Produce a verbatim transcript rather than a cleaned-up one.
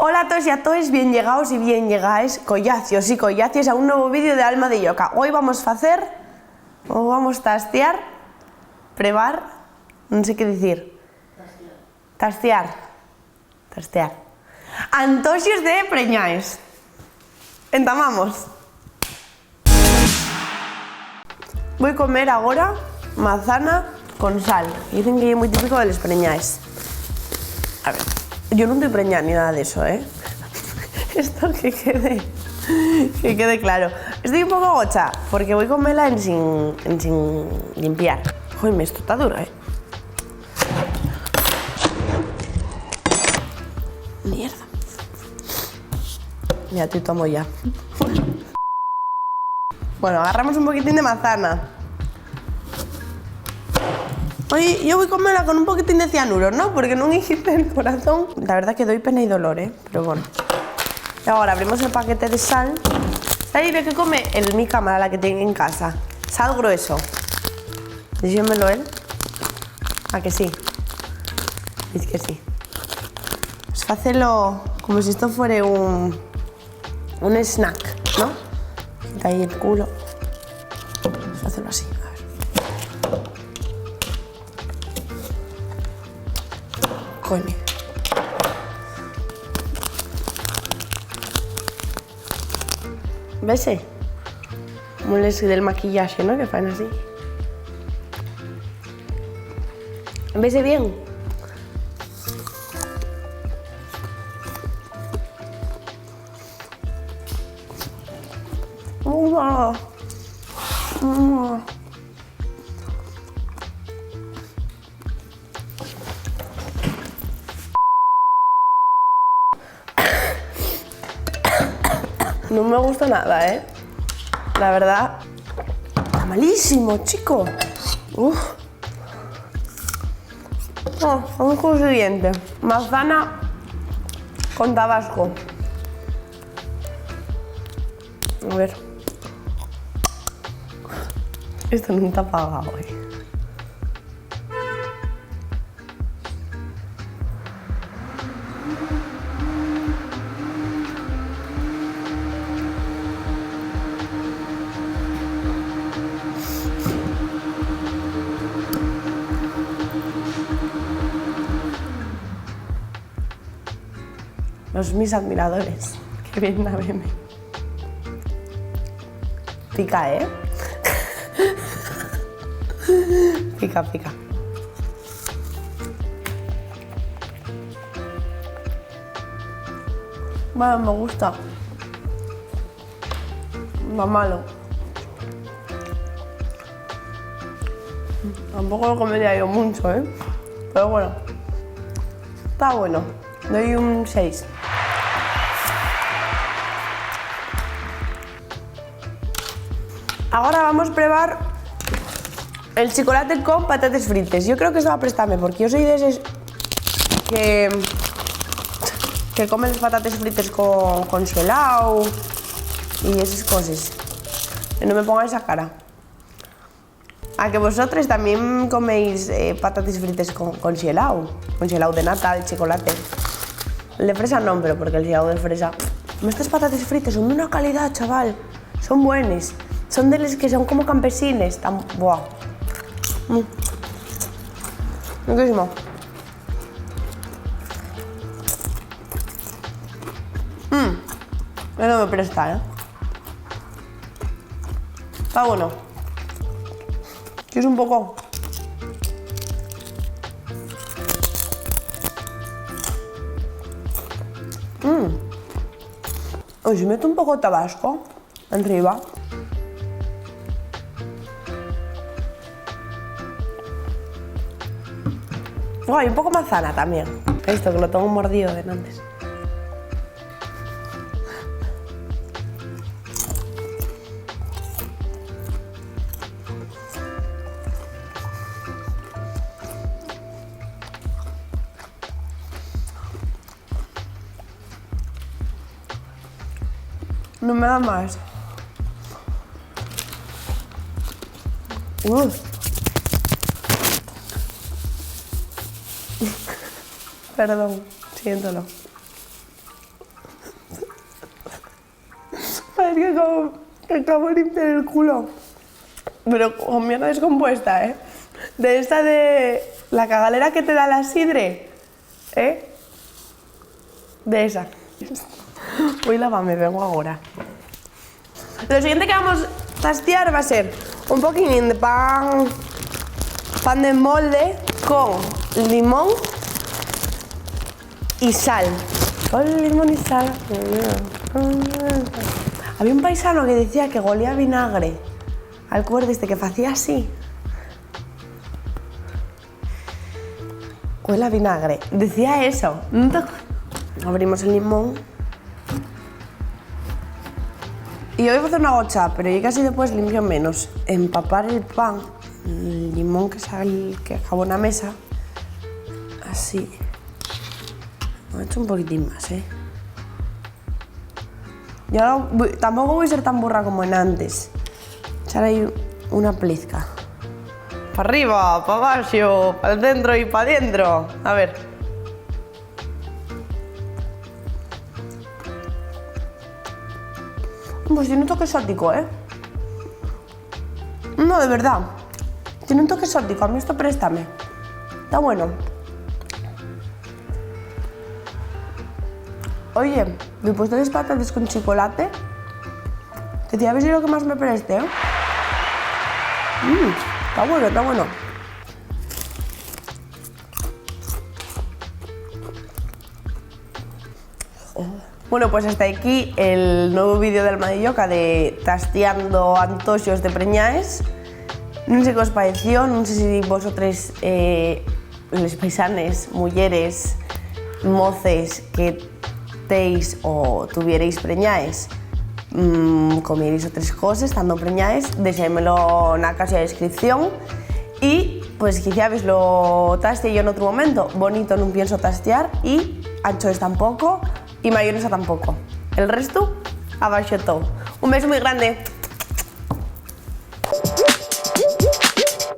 Hola a toes y a toes, bien llegaos y bien llegaes, collacios y collacies, a un nuevo vídeo de Alma de Lloca. Hoy vamos facer, o vamos tastiar, prebar, no sé qué decir. Tastiar. Tastiar. Antoxes de preñaes. Entamamos. Voi comer agora mazana con sal. Dicen que ye mui típico de les preñaes. A ver, yo nun toi preñá ni nada de eso, ¿eh? Esto que quede, que quede claro. Estoy un poco gocha porque voi comela en sin, en sin limpiar. Joder, esto está duro, ¿eh? Mierda. Mira, estoy toda mollá. Bueno, agarramos un poquitín de mazana. Oye, yo voi comela con un poquitín de cianuro, ¿no? Porque nun hice el corazón. La verdad que doi pena y dolor, ¿eh? Pero bueno. Y ahora abrimos el paquete de sal. Esta ye la que come el, mi cámara, la que tiene en casa. Sal grueso. Díxemelo él. ¿A que sí? Diz que sí. Pues facelo como si esto fuere un, un snack, ¿no? Quita ahí el culo. Pues facelo así, a ver. Coño. Vese. Como les del maquillaxe, ¿no? Que fan así. Vese bien. No me gusta nada, ¿eh? La verdad, está malísimo, chico. Uf. Ah, vamos con el siguiente. Mazana con tabasco. A ver. Esto nun ta pagao, eh. Los mis admiradores que vienen a verme. Pica, ¿eh? Pica, pica. Bueno, me gusta. Va malo. Tampoco lo comería yo mucho, ¿eh? Pero bueno. Está bueno. Doy un seis. Agora vamos probar el chocolate con patates frites. Yo creo que esto va a prestarme, porque yo soy de eses que, que comen les patates frites con, con xelau y esas cosas. Y no me pongáis esa cara. A que vosotros también coméis, eh, patates frites con, con xelau, con xelau de nata, de chocolate. El de fresa no, pero porque el xelau de fresa. Estes patates frites son de una calidad, chaval. Son buenes. Son de les que son como campesines. Tan, buah. Mm. Riquísimo. Mm. Eso me presta, ¿eh? Está bueno. ¿Quieres un poco? Mm. Oye, si meto un poco de tabasco enriba. Guai, un poco manzana también. Esto que lo tengo mordido de antes. No me da más. Uh. Perdón, siéntolo. Es que como que acabo de limpiar el culo. Pero con mierda descompuesta, ¿eh? De esta de la cagalera que te da la sidre, ¿eh? De esa. Voy a lavarme, vengo ahora. Lo siguiente que vamos a tastiar va a ser un poquitín de pan, pan de molde con limón y sal. Con limón y sal. Había un paisano que decía que golía vinagre. Alcuérdeste que facía así. Huele a vinagre. Decía eso. Nun te... Abrimos el limón. Y hoy voy a hacer una gocha, pero yo casi después limpio menos. Empapar el pan, el limón que sal, que acabó en la mesa. Así. Voy a echar un poquitín más, ¿eh? Yo no voy, tampoco voy a ser tan burra como en antes. Echar ahí una plizca. Pa arriba, pa abajo, pa dentro y pa dentro. A ver. Pues tiene un toque exótico, ¿eh? No, de verdad. Tiene un toque exótico. A mí esto préstame. Está bueno. Oye, después de les patates con chocolate, que te iba a decir lo que más me preste, ¿eh? Mm, está bueno, está bueno. Bueno, pues hasta aquí el nuevo vídeo del Madilloca de tastiando antoxos de preñaes. Nun sé qué os paeció, nun sé si vosotres, eh, les paisanes, muyeres, moces que teis o tuviereis preñaes, mm, comiereis otres coses tando preñaes, dexéimelo na caxa de descripción. Y, pues, quiciabes lo taste yo n'otru momento. Bonito nun pienso tastiar y anchoes tampoco y mayonesa tampoco. El restu, abaxo tou. Un besu mui grande.